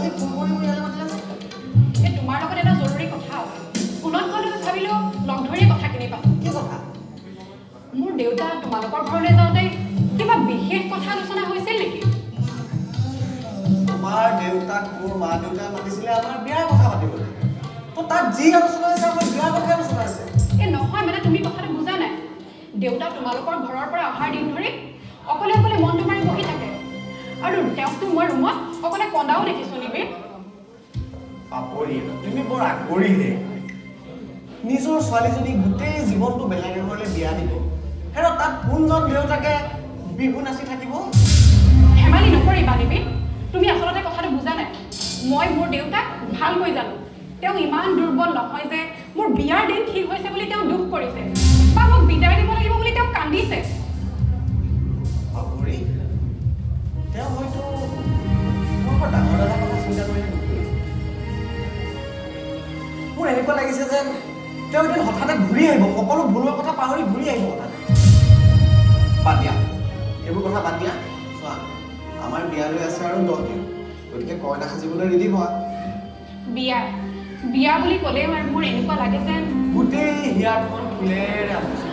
আজি ফোন কৰি মোৰ ইয়ালৈ মাতিলা যে? এই তোমাৰ লগত এটা জৰুৰী কথা আছে। ফোনত ক'লে ভাবিলোঁ লগ ধৰিয়ে কথাখিনি পাতোঁ। কি কথা? মোৰ দেউতা তোমালোকৰ ঘৰলৈ যাওঁতে কিবা বিশেষ কথা আলোচনা হৈছিল নেকি? তোমাৰ দেউতাক মোৰ মা দেউতাই মাতিছিলে আমাৰ বিয়াৰ কথা পাতিবলৈ। তো তাত যি আলোচনা হৈছে, আমাৰ বিয়াৰ কথাই আলোচনা হৈছে। এই নহয়, মানে তুমি কথাটো বুজা নাই। দেউতা তোমালোকৰ ঘৰৰ পৰা অহাৰ দিন ধৰি অকলে অকলে মনটো মাৰি বহি থাকে আৰু তেওঁকতো মই ৰুমত অকলে কন্দাও দেখিছোঁ, নিবিড়। পাপৰি, তুমি বৰ আগ্ৰহী হে। নিজৰ ছোৱালীজনী গোটেই জীৱনটো বেলেগ এঘৰলৈ বিয়া দিব, হেৰ তাত কোনজন দেউতাকে বিহু নাচি থাকিব? ধেমালি নকৰিবা নিবিড়, তুমি আচলতে কথাটো বুজা নাই। মই মোৰ দেউতাক ভালকৈ জানো। তেওঁ ইমান দুৰ্বল নহয় যে মোৰ বিয়াৰ দিন ঠিক হৈছে বুলি তেওঁ দুখ কৰিছে বা মোক বিদায় দিব লাগিব বুলি তেওঁ কান্দিছে। পাপৰি, তেওঁ হয়তো তোমালোকৰ ডাঙৰ দাদাৰ কথা চিন্তা কৰিহে দুখ কৰিছে। মোৰ এনেকুৱা লাগিছে যেন তেওঁ এদিন হঠাতে ঘূৰি আহিব, সকলো ভুলৰ কথা পাহৰি ঘূৰি আহিব হঠাতে। বাদ দিয়া, এইবোৰ কথা বাদ দিয়া। চোৱা, আমাৰ বিয়ালৈ আছে আৰু 10 দিন, গতিকে কইনা সাজিবলৈ ৰেডি হোৱা। বিয়া বিয়া বুলি ক'লেই আৰু মোৰ এনেকুৱা লাগে যেন গোটেই হিয়াখন ফুলেৰে আৱৰিছে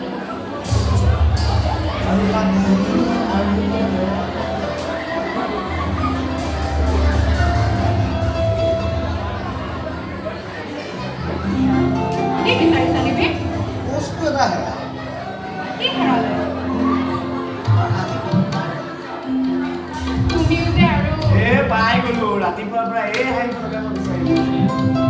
আৰু তাত তুমি আৰু মই। কি বিচাৰিছা, নিবিড়? বস্তু এটা হেৰাল। কি হেৰালে? তুমিও যে আৰু! এ, পাই গলো। ৰাতিপুৱাৰ পৰা এই হাঁহিখনকে মই বিচাৰি আছো।